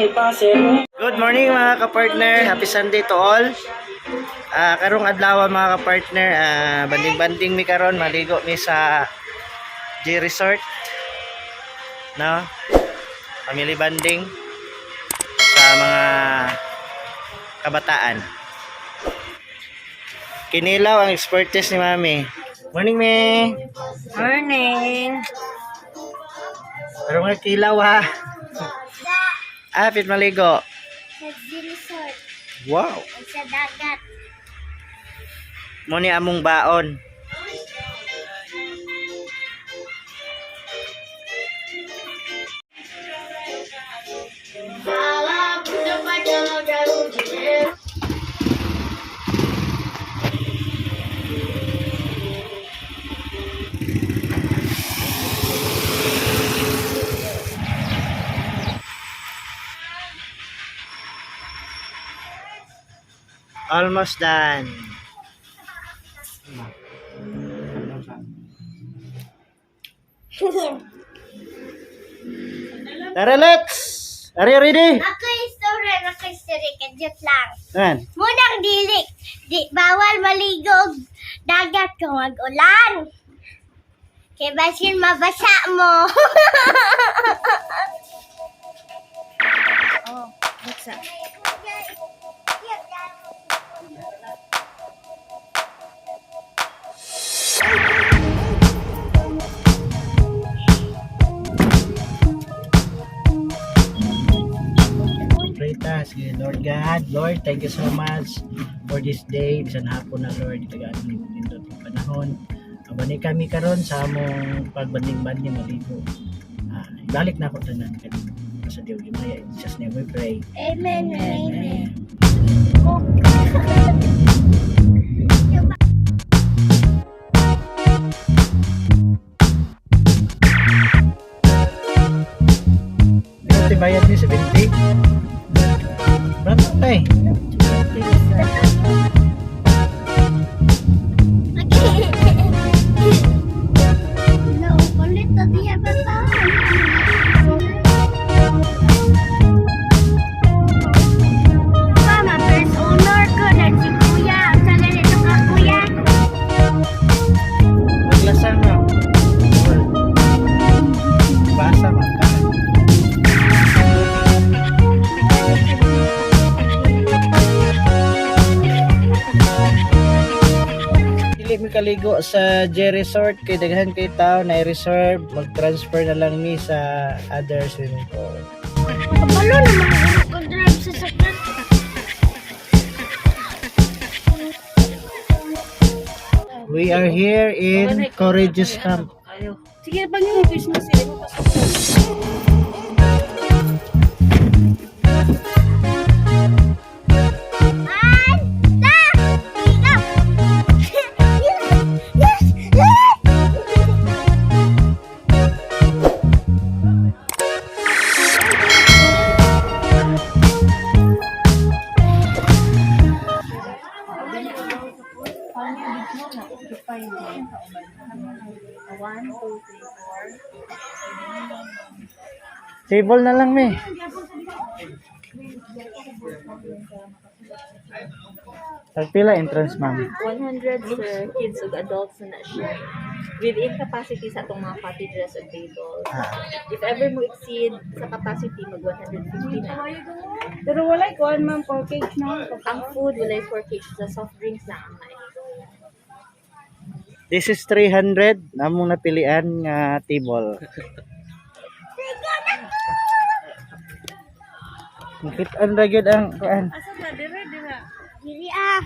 Good morning, mga kapartner. Happy Sunday to all. Karong adlaw, mga kapartner, banding-banding mi karon, maligo mi sa J Resort. No? Family banding sa mga kabataan. Kinilaw ang expertise ni Mami. Morning, Me. Morning. Pero nga kilaw ha. Pit maligo. Sa resort, Wow. sa dagat. Mo ni among baon. Almost done. Tara, let's! Are you ready? Ako story, kadyot lang. Yan. Munang dili, di, bawal maligo og dagat kung mag-ulan. Kay basin mabasa mo. Oh, what's up? Pray ta. Sige, Lord God, Lord, thank you so much for this day. Bisan hapon na, Lord, tagaan mo yung pindot yung panahon. Abani kami karon sa among pagbanding-banding maligo. Ibalik na ako tanan kanimo. Sa Dios gimaya, in Jesus' name we pray. Amen. Amen. Ano ti bayad ni 70? Berapa na eh? No, kulit na diya ba pa? Mama, first owner ko na si Kuya. Sa ganito ka, Kuya? Maglasang na. Basa magka. Dili mi kaligo sa J Resort kay daghan kay tao na reserve, mag-transfer na lang mi sa other swimming pool. Kabalo naman ako drive sa sakyan. We are here in Courageous Camp. Sige, pag yung Christmas, eh, mo One, two, three, go! Yes! Yes! One, two, three, four. Table na lang mi. Tagpila entrance, ma'am? 100, sir, kids ug adults na na siya. Within capacity sa atong mga cottages ug tables. If ever mo exceed sa capacity, mag 150 na. Pero walay kuan ma'am, for cake no? Ang food, walay 4 cakes. Sa soft drinks na ang may. This is 300 namong napilian nga table. Nakitaan ra gyud ang kuan. Asa ba? Dire, dire. Dili ah.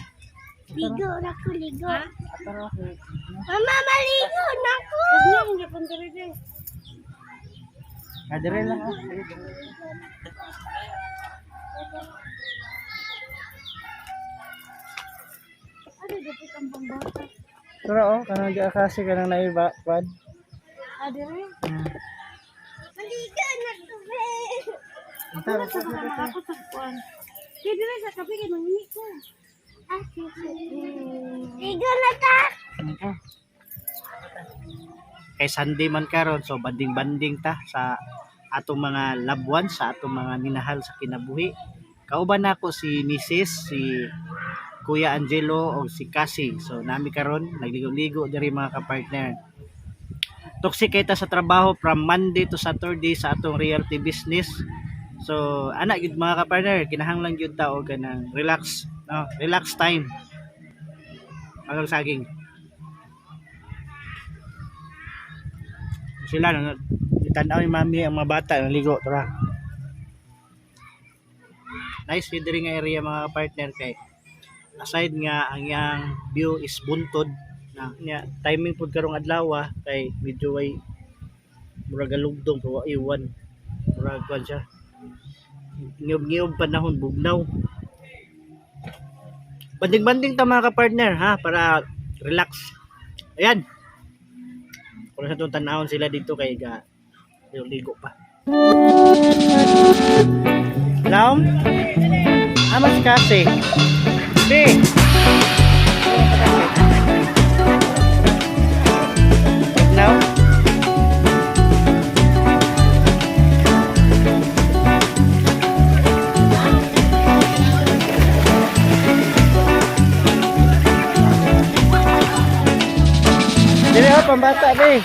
Ligo na ko, ligo. Mama, maligo na ko. Huwag na, hindi dire, dire. Dire lang ah. Ano, dapat ang pambata. Pero oh, kanang di kasi kanang naiba kuan. Dire. Maligo na ko, be. Unta, Sa mga ako sa kuan. Kaya dire sa kape, kay mangingi ko. Ah, sige. Ligo na ta. unta. Kay Sunday man karon, so banding-banding ta sa atong mga loved ones, sa atong mga minahal sa kinabuhi. Kauban nako si Mrs. si Kuya Angelo o si Cassie. So nami karon nagligo-ligo diri, mga kapartner. Toxic kita sa trabaho from Monday to Saturday sa atong realty business. So ana gyud, mga kapartner, kinahanglan gyud ta og kanang relax, no? Relax time. Magang saging. Sila no, tan-aw ni mami ang mga bata naligo, tara. Nice gyud diri nga area, mga partner, kay aside nga ang iyang view is buntod na nya, timing pud karong adlaw kay medyo way murag galugdong pero wa iwan, murag kuan siya, ngiob-ngiob panahon, bugnaw. Banding-banding ta, mga ka-partner, ha, para relax. Ayan, kung sa itong tanawon sila dito kay ga ligo pa. Laom? Amas kasi. Di. Now? Dili ho, pambata di.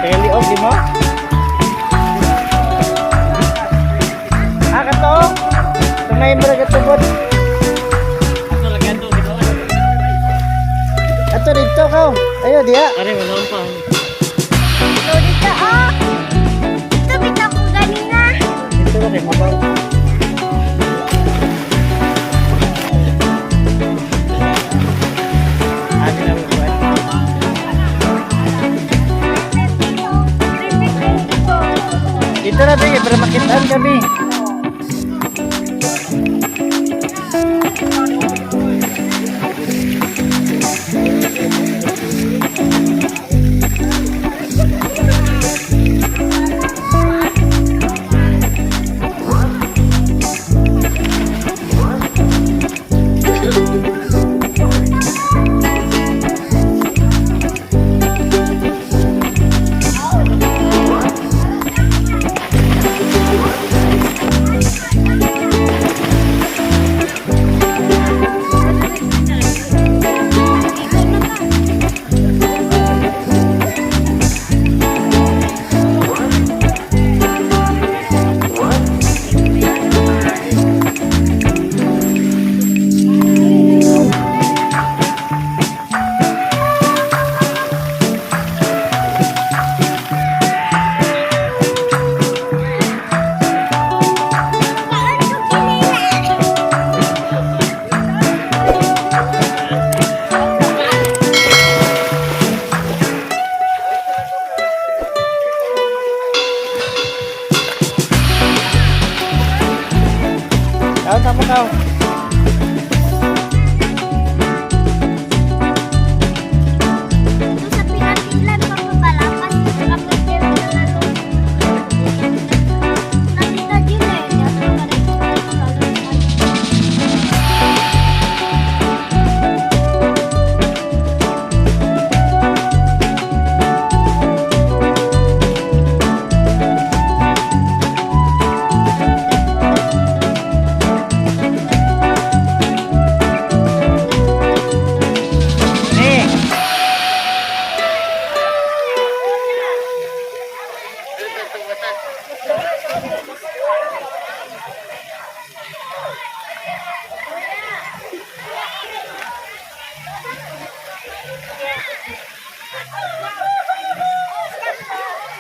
Kaya liog di mo? Ah, kato? Tungay mo na katubot. Ato dito ka. Ayo diya. Are, wala pa. So, dito oh. Dito bitaw ko ganina. Dito ba kay mabaw? Ano na mo ba? Dito na ba para makitaan kami. Kaan ko kinina. Kaon tamo kaon. Ito sa pinatilan papapalapas kapatid na lalo. Nakita yun eh. Dato ka rin. Ni.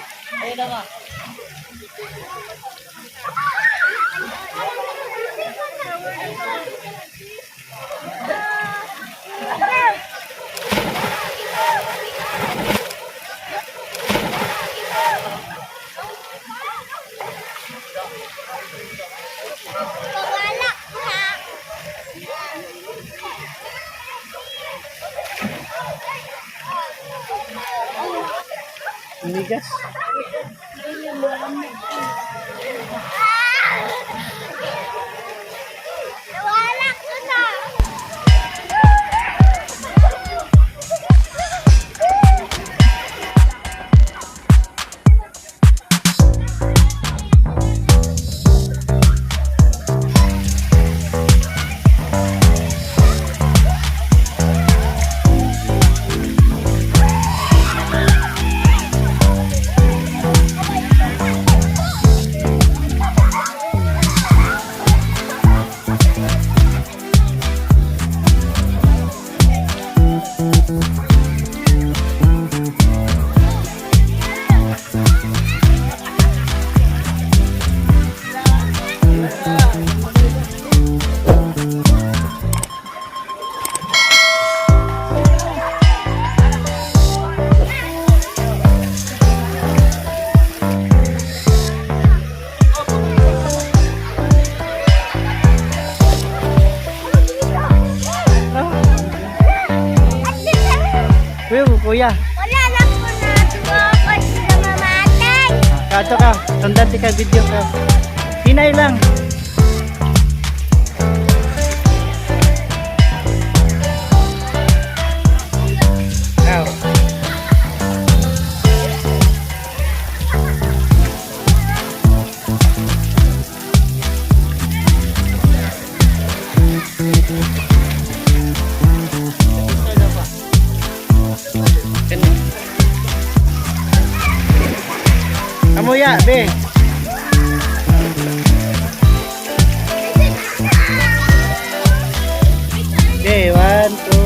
Pawala ka. Amigas. Wala ko na. Kuya, kuya. Wala na ko na. Tuwa ko sila mamatay. Kato ka, sundan ti ka video ka. Hinay lang. Ow. Amuya, be. Okay, one, two.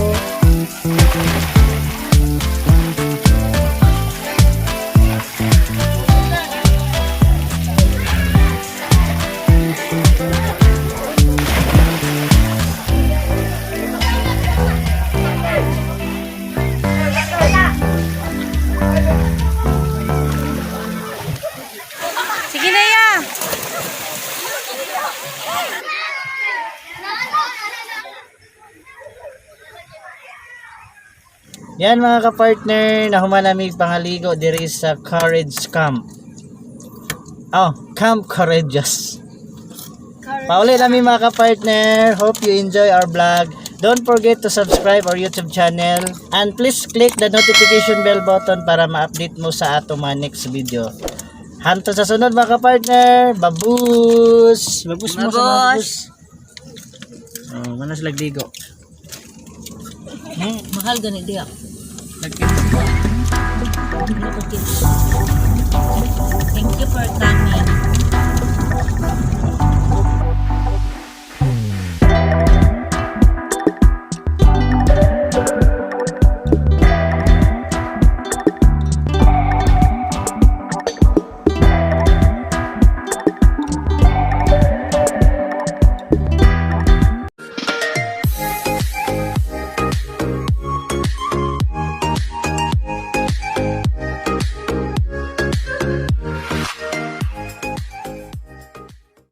Sige na ya. Yan mga kapartner, nahuman nami pangaligo diri sa Courage Camp. Oh, Camp Courageous. Pauli nami mga kapartner. Hope you enjoy our vlog. Don't forget to subscribe our YouTube channel and please click the notification bell button para ma-update mo sa ato mga next video. Hanto sa sunod mga kapartner. Babus! Babus mo sa mga babus. Oh, manas lagligo. Mahal gani diya. Nagkinis. Thank you for coming.